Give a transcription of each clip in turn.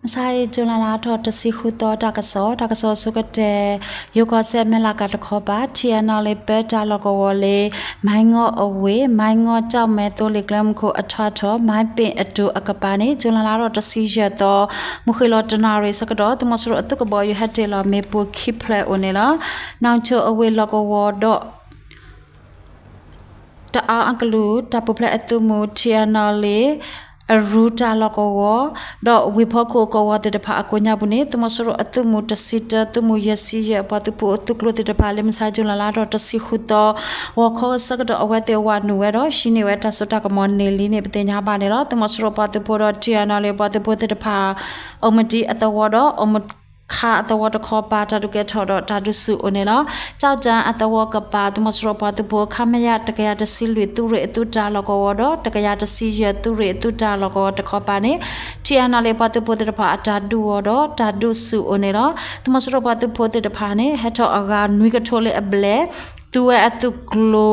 မုၢ်ဆါအံၤ ကၠူၤလဲလါထီၣ်တဆံဃုသီ တၢ်ကစီၣ်, တၢ်ကစီၣ်ဆိကတၢၢ်, ယိၤကီၢ်စဲၣ် မဲၢ်လးကၤတခီပၤ ထံၣ်အဲၣ်နီၣ်လ့ၣ် ပၢတၢ်လီၢ်ကဝီၤလၢ မၢ်ငီၢ်အဝ့ၢ်, မၢ်ငီၢ် ကၠီၣ်မဲ သိလ့ၣ်ကျဲမုၢ်ခိၣ်အထွးထီၣ် မၢ်ပ့ၣ်အတိၤအကပၤန့ၣ် ကၠူၤလဲလါထီၣ်တဆံယဲၢ်သီ မုၢ်ဃ့ၢ်လီၤတနၣ်ရံၣ်ဆၢကတီၢ် သုးမီၤစိရိၤအသုးကဘီယူၤဟဲတ့ၢ်လီၤမ့ၣ်ပိၢ်ခံဖျၢၣ်အိၣ်န့ၣ်လီၤ. နီၣ်ဆိၣ်အဝ့ၢ်လီၢ်ကဝီၤဒီး တအါအကလုာ် တၢ်ပူၤဖျဲးအသုးမုၢ် ထံၣ်အဲၣ်နီၣ်လ့ၣ် အရူတၢ်လီၢ်ကဝီၤ ဒီးဝ့ၢ်ဖီခိၣ်ကဝီၤသ့ၣ်တဖၣ်အကိးညါပူၤန့ၣ် သုးမီၤစိရိၤအသုးမုၢ်တဆံတၢ သုးမုၢ်ယဲၢ်ဆံယဲၢ် အပှၤသုးဖိအသုးကျိၤသ့ၣ်တဖၣ် လၢမုၢ်ဆါ ကၠူၤလဲလါထီၣ်တဆံဃုသီ ဂီၤခီဆၢကတီၢ် အဝဲသ့ၣ်ဝၤနုာ်ဝဲဒီး ဟံးန့ၢ်ဝဲတၢ်စိတၢ်ကမီၤန့ၢ်လံန့ၣ် ပသ့ၣ်ညါဘၣ်န့ၣ်လီၤ. သုးမီၤစိရိၤပှၤသုးဖိဒီး ထံၣ်အဲၣ်နီၣ်လ့ၣ်ပှၤသုးဖိသ့ၣ်တဖၣ် အိၣ်မတံအသဝီဒီး အိၣ်မခါအသဝီတခီပၤ တၢ်ဒုးကဲထီၣ်ဒီးတၢ်ဒုးဆူၣ်အိၣ်န့ၣ်လီၤ. ကၠီၣ်တၢ်အသဝီကပၤ သုးမီၤစိရိၤပှၤသုးဖိ ခမရ တကယၤတဆံလွံၢ် သုးရ့ၣ်အသုးတၢ်လီၢ်ကဝီၤဒီး တကယၤတဆံယဲၢ် သုးရ့ၣ်အသုးတၢ်လီၢ်ကဝီၤတခီပၤန့ၣ် ထံၣ်အဲၣ်နီၣ်လ့ၣ်ပှၤသုးဖိသ့ၣ်တဖၣ်အတၢ်ဒုးအီၤဒီး တၢ်ဒုးဆူၣ်အိၣ်န့ၣ်လီၤ. သုးမီၤစိရိၤပှၤသုးဖိသ့ၣ်တဖၣ်န့ၣ် ဟဲထီၣ်အဂၤနွံကထိလၢအဘျဲၣ် သူဝဲအသုးကျိၤ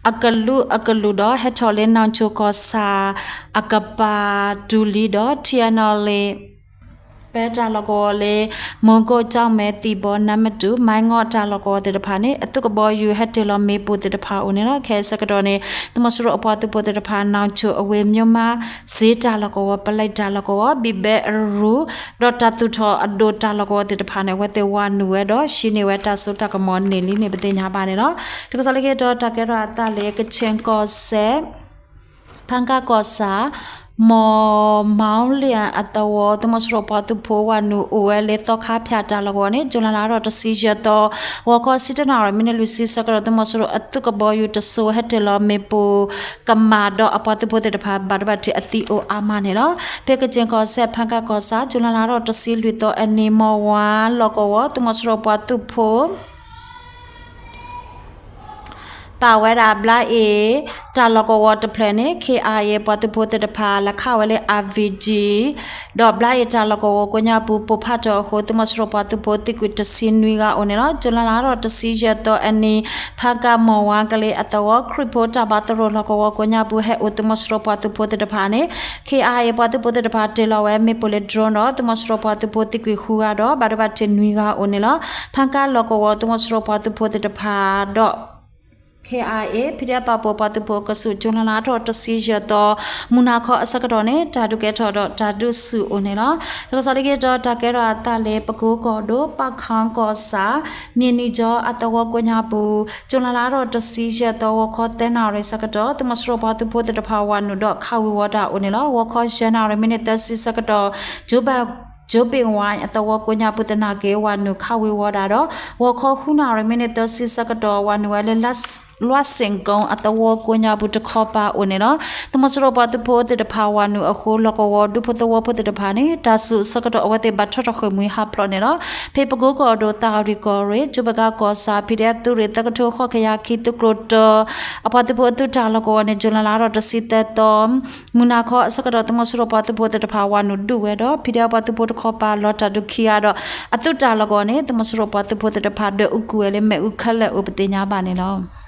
အကလုာ်အကလုာ်ဒီး ဟဲထီၣ်လၢနီၣ်ဆိၣ်ကီၢ်ဆၣ်အကပၤတုၤလံဒီး ထံၣ်အဲၣ်နီၣ်လ့ၣ် ပၢတၢ်လီၢ်ကဝီၤလၢ မိၢ်ကိၣ် ကၠီၣ်မဲ သံၣ်ဘီ နါမတူၣ် မၢ်ငီၢ်တၢ်လီၢ်ကဝီၤသ့ၣ်တဖၣ်န့ၣ် အသုးကဘီယူၤဟဲတ့ၢ်လီၤမ့ၣ်ပိၢ်သ့ၣ်တဖၣ်အိၣ်န့ၣ်လီၤ. ခဲအံၤဆၢကတီၢ်န့ၣ် သုးမီၤစိရိၤအပှၤသုးဖိသ့ၣ်တဖၣ် နီၣ်ဆိၣ်အဝ့ၢ် မၠိၣ်မး စ့တၢ်လီၢ်ကဝီၤ ပလဲတၢ်လီၢ်ကဝီၤ ဘံၣ်ဘဲအရူ ဒီးတၢ်သူၣ်ထီၣ်အဒိၣ်တၢ်လီၢ်ကဝီၤသ့ၣ်တဖၣ်န့ၣ် အဝဲသ့ၣ်ဝၤနုာ်ဝဲဒီး ဟံးန့ၢ်ဝဲတၢ်စိတၢ်ကမီၤန့ၢ်လံန့ၣ် ပသ့ၣ်ညါဘၣ်န့ၣ်လီၤ. တၢ်ကစီၣ်လၢခံဒီး တၢ်ကဲထီၣ်အသးလၢ ကခၠ့ၣ်ကီၢ်စဲၣ် ဖၣ်ကၣ်ကီၢ်ဆၣ် မီၢ်မီၣ်လ့ၣ်အသဝီ သုးမီၤစိရိၤပှၤသုးဖိဝၤနုာ်အိၣ်ဝဲလၢသီခါဖၠၣ်တၢ်လီၢ်ကဝီၤန့ၣ် ကၠူၤလဲလါထီၣ်တဆံယဲၢ်သီ ဂီၤခီဆံတၢနၣ်ရံၣ် မံးနံးလွံၢ်ဆံဆၢကတီၢ် သုးမီၤစိရိၤအသုးကဘီယူၤတစိၤဟဲတ့ၢ်လီၤမ့ၣ်ပိၢ်ကမၣ်ဒီးအပှၤသုးဖိသ့ၣ်တဖၣ် ဘၣ်ဒိဘၣ်ထံးအသံအိၣ်အါမးန့ၣ်လီၤ. ဖဲကခၠ့ၣ်ကီၢ်စဲၣ် ဖၣ်ကၣ်ကီၢ်ဆၣ် ကၠူၤလဲလါထီၣ်တဆံလွံၢ်သီအနံၤ မီၢ်ဝါလီၢ်ကဝီၤ သုးမီၤစိရိၤပှၤသုးဖိ ပာ်ဝဲဒၣ်ဘျါအ့ၣ် တၢ်လီၢ်ကဝီၤတဖျၢၣ်န့ၣ် ခ့ၣ်အါအ့ၣ် ပှၤသုးဖိသ့ၣ်တဖၣ် လဲၤခးဝဲလၢ အၣ်ဘံၣ်ကၠံ ဒီးဘျါအ့ၣ်တၢ်လီၢ်ကဝီၤကိးညါပူၤ ပိၢ်ဖးထီၣ်အဃိ သုးမီၤစိရိၤပှၤသုးဖိသံကွံာ်တဆံနွံဂၤအိၣ်န့ၣ်လီၤ. ကၠူၤလဲလါထီၣ်တဆံယဲၢ်သီအနံၤ ဖၣ်ကၣ်မီၢ်ဝါကလ့အသဝီ ခရံာ်ဖိတၢ်ဘါသရိာ်လီၢ်ကဝီၤကိးညါပူၤ ဟဲအိၣ်သုးမီၤစိရိၤပှၤသုးဖိသ့ၣ်တဖၣ်န့ၣ် ခ့ၣ်အါအ့ၣ် ပှၤသုးဖိသ့ၣ်တဖၣ် တ့ၢ်လီၤဝဲမ့ၣ်ပိၢ်လၢ drone ဒီး သုးမီၤစိရိၤပှၤသုးဖိသံကွံာ်ဃုဂၤဒီး ဘၣ်ဒိဘၣ်ထံးနွံဂၤအိၣ်န့ၣ်လီၤ. ဖၣ်ကၣ်လီၢ်ကဝီၤ သုးမီၤစိရိၤပှၤသုးဖိသ့ၣ်တဖၣ်ဒီး ခ့ၣ်အါအ့ၣ် ဖံးဒဲးပာ်ဖှိၣ် ပှၤသုးဖိအကဆူး ကၠူၤလဲလါထီၣ်တဆံယဲၢ်သီ မုၢ်နၤခီအဆၢကတီၢ်န့ၣ် တၢ်ဒုးကဲထီၣ်ဒီးတၢ်ဒုးဆူၣ်အိၣ်န့ၣ်လီၤ. တၢ်ကစီၣ်လၢခံဒီး တၢ်ကဲထီၣ်အသးလၢ ပကိကီၢ်ဒိၣ် ပၣ်ခၣ်ကီၢ်ဆၣ် မ့ၢ်နံၣ်ကၠီအသဝီကိးညါပူၤ ကၠူၤလဲလါထီၣ်တဆံယဲၢ်သီ ဂီၤခီသၢနၣ်ရံၣ်ဆၢကတီၢ် သုးမီၤစိရိၤပှၤသုးဖိသ့ၣ်တဖၣ်ဝၤနုာ်ဒီးခးဝံၤဝီၤတၢ်အိၣ်န့ၣ်လီၤ. ဂီၤခီယဲၢ်နၣ်ရံၣ် မံးနံးသၢဆံဆၢကတီၢ် ကၠိဘၣ် ကၠိဘ့ၣ်ဝါအသဝီကိးညါပူၤ သနာ်က့ဝၤနုာ်ခးဝံၤဝီၤတၢ်ဒီး ဂီၤခီဃုနၣ်ရံၣ် မံးနံးသၢဆံဆၢကတီၢ် ဝၤနုာ်ဝဲလၢ လွးစ့ၣ်ကိအသဝီကိးညါပူၤတခီပၤအိၣ်န့ၣ်လီၤ. သုးမီၤစိရိၤပှၤသုးဖိသ့ၣ်တဖၣ်ဝၤနုာ်အဃိ လီၢ်ကဝီၤဒူဖိသဝီဖိသ့ၣ်တဖၣ်န့ၣ် တၢ်ဆူၣ်ဆၢကတီၢ်အဝဲသ့ၣ်ဘၣ်ထီၣ်ထီၣ်ဃ့ၢ်မှံဟးဖျိးန့ၣ်လီၤ. ဖဲပကိကီၢ်ဒိၣ် သၣ်ရံၣ်ကီၢ်ရ့ၣ် ကၠိဘၣ်ကၣ်ကီၢ်ဆၣ် ဖံးဒဲးသုးရ့ၣ် သၢကထိဃိးကယၤခံ သုးကျိၤတၢ အပှၤသုးဖိအသုးတၢ်လီၢ်ကဝီၤန့ၣ် ကၠူၤလဲလါထီၣ်တဆံသၢသီ မုၢ်နၤခီအဆၢကတီၢ် သုးမီၤစိရိၤပှၤသုးဖိသ့ၣ်တဖၣ် ဝၤနုာ်ဒုးဝဲဒီး ဖံးဒဲးပှၤသုးဖိတခီပၤ လီၤတၢ်ဒုးခံဂၤဒီး အသုးတၢ်လီၢ်ကဝီၤန့ၣ် သုးမီၤစိရိၤပှၤသုးဖိသ့ၣ်တဖၣ် ဒွဲၣ်အူကွံာ်ဝဲလၢမ့ၣ်အူခဲလၢာ်အိၣ် ပသ့ၣ်ညါဘၣ်န့ၣ်လီၤ.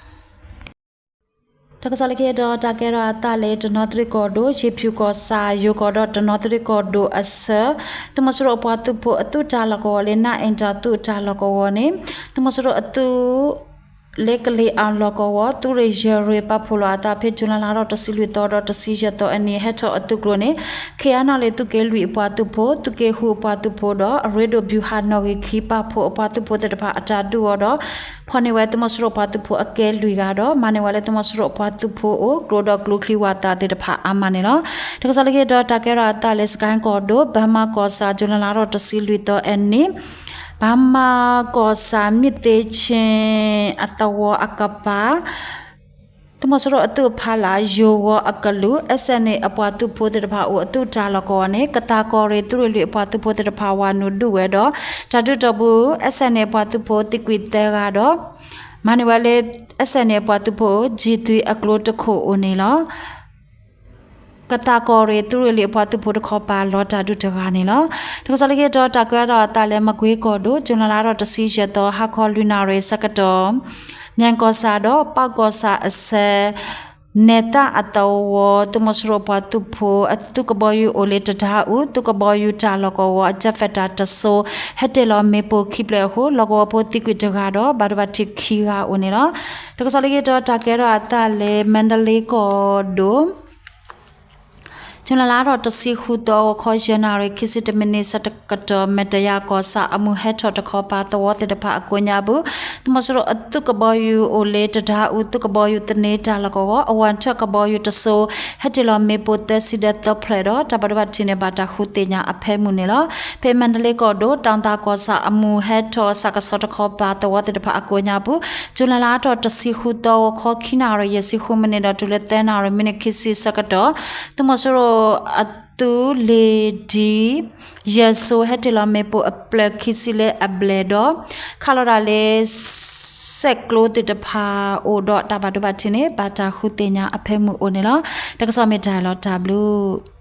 တၢ်ကစီၣ်လၢခံဒီး တၢ်ကဲထီၣ်အသးလၢ တနီသရံၣ်ကီၢ်ဒိၣ် ယ့ၣ်ဖၠူၣ်ကီၢ်ဆၣ် ယိၤကီၢ်ဒီးတနီသရံၣ်ကီၢ်ဒိၣ်အဆၢ သုးမီၤစိရိၤပှၤသုးဖိအသုးတၢ်လီၢ်ကဝီၤလၢ နၢ်အ့ၣ်တၢ်သုးတၢ်လီၢ်ကဝီၤန့ၣ် သုးမီၤစိရိၤအသုး လၢကလံၤအၣ်လီၢ်ကဝီၤ သုးရ့ၣ်ယဲၢ်ရ့ၣ် ပာ်ဖှိၣ်လီၤအသးဖဲ ကၠူၤလဲလါထီၣ်တဆံလွံၢ်သီဒီးတဆံယဲၢ်သီအနံၤ ဟဲထီၣ်အသုးကျိၤန့ၣ် ခ့ၣ်အဲၣ်နီၣ်လ့ၣ်သုးက့လွံၢ်အပှၤသုးဖိ သုးက့ဃုအပှၤသုးဖိဒီး အရ့ဒိၣ်ဘျူးဟးနီၣ်ဂံၢ်ခံပာ်ဖှိၣ်အပှၤသုးဖိသ့ၣ်တဖၣ်အတၢ်ဒုးအီၤဒီး ဖီၣ်န့ၢ်ဝဲသုးမီၤစိရိၤပှၤသုးဖိအကဲလွံၢ်ဂၤဒီး မၤန့ၢ်ဝဲလၢသုးမီၤစိရိၤပှၤသုးဖိအိၣ် ကျိဒီးကျိချံဝၤသးသ့ၣ်တဖၣ်အါမးန့ၣ်လီၤ. တၢ်ကစီၣ်လၢခံဒီး တၢ်ကဲထီၣ်အသးလၢ စကဲၣ်ကီၢ်ဒိၣ် ဘၣ်မးကီၢ်ဆၣ် ကၠူၤလဲလါထီၣ်တဆံလွံၢ်သီအနံၤ ဘၣ်မးကီၢ်ဆၣ် မ့ၢ်သ့ၣ်ဆ့ၣ်အသဝီအကပၤ သုးမီၤစိရိၤအသုးဖီလာ် ယိၤဝီၤအကလုာ် SNA အပှၤသုးဖိသ့ၣ်တဖၣ်အိၣ်အသုးတၢ်လီၢ်ကဝီၤန့ၣ် ကသးကီၢ်ရ့ၣ်သုးရ့ၣ်လွံၢ်အပှၤသုးဖိသ့ၣ်တဖၣ်ဝၤနုာ်ဒုးဝဲဒီး တၢ်ဒုးတီၢ်ပူၤ SNA အပှၤသုးဖိသံကွံာ�သၢဂၤဒီး မၤန့ၢ်ဝဲလၢ SNA အပှၤသုးဖိ ကၠံၣ်သွံအကျိတခိၣ်အိၣ်န့ၣ်လီၤ. ကသးကီၢ်ရ့ၣ်သုးရ့ၣ်လွံၢ်အပှၤသုးဖိတခီပၤလီၤတၢ်ဒုးတဂၤန့ၣ်လီၤ. တၢ်ကစီၣ်လၢခံဒီး တၢ်ကဲထီၣ်အသးလၢ မကွ့ကီၢ်ဒိၣ် ကၠူၤလဲလါထီၣ်တဆံယဲၢ်သီ ဟါခီလွံၢ်နၣ်ရံၣ်ဆၢကတီၢ် မၠဲၣ်ကီၢ်ဆၣ်ဒီးပၣ်ကီၢ်ဆၣ်အဆၢ နဲၣ်သၣ်အသဝီ သုးမီၤစိရိၤပှၤသုးဖိ အသုးကဘီယူၤအိၣ်လၢတဒါအူ သုးကဘီယူၤတၢ်လီၢ်ကဝီၤ အjet fighterတစိၤ ဟဲတ့ၢ်လီၤမ့ၣ်ပိၢ်ခံဖျၢၣ်အဃိ လီၢ်ကဝီၤဖိသံကွံာ်တဂၤဒီး ဘၣ်ဒိဘၣ်ထံးခံဂၤအိၣ်န့ၣ်လီၤ. တၢ်ကစီၣ်လၢခံတခါ တၢ်ကဲထီၣ်အသးလၢ မါဒလ့ကီၢ်ဒိၣ် ဇူလိုင်လါထီၣ်တဆံဃုသီ ဂီၤခီယဲၢ်နၣ်ရံၣ် ခံဆံတၢမံးနံးဆၢကတီၢ် မဲာ်တယၤကီၢ်ဆၣ် အမုၢ်ဟဲထီၣ်တခီပၤသဝီသ့ၣ်တဖၣ်အကိးညါပူၤ သုးမီၤစိရိၤအသုးကဘီယူၤအိၣ်လၢတဒါအူ သုးကဘီယူၤသန့တၢ်လီၢ်ကဝီၤ အဝဲထၢၣ်ကဘီယူၤတစိၤ ဟဲတ့ၢ်လီၤမ့ၣ်ပိၢ်သၢဆံဒီးသၢဖျၢၣ်ဒီး တၢ်ဘၣ်ဒိဘၣ်ထံးန့ၣ် ဘၣ်တၢ်ဃုသ့ၣ်ညါအဖၢမုၢ်န့ၣ်လီၤ. ဖဲမါဒလ့ကီၢ်ဒိၣ် တၢ်သၣ်ကီၢ်ဆၣ် အမုၢ်ဟဲထီၣ်ဆၣ်ကဆီတခီပၤသဝီသ့ၣ်တဖၣ်အကိးညါပူၤ ဇူလိုင်လါထီၣ်တဆံဃုသီ ဂီၤခီခံနၣ်ရံၣ် ယဲၢ်ဆံဃုမံးနံးဒီးတုၤလၢသၢနၣ်ရံၣ် မံးနံးခံဆံဆၢကတီၢ် သုးမီၤစိရိၤအသုးလ့ၤဒံ ယဲၢ်စိၤ ဟဲတ့ၢ်လီၤမ့ၣ်ပိၢ်အဖျၢၣ်ခံဆံလၢအဘျဲၣ်ဒီး ခးလီၤတၢ်လၢ စဲးကျိးသ့ၣ်တဖၣ်အိၣ်ဒီး တၢ်ဘၣ်ဒိဘၣ်ထံးန့ၣ် ဘၣ်တၢ်ဃုသ့ၣ်ညါအဖၢမုၢ်အိၣ်န့ၣ်လီၤ. တၢ်ကစီၣ်မ့ၢ်တၢ်လီၤတၢ်ဘျုး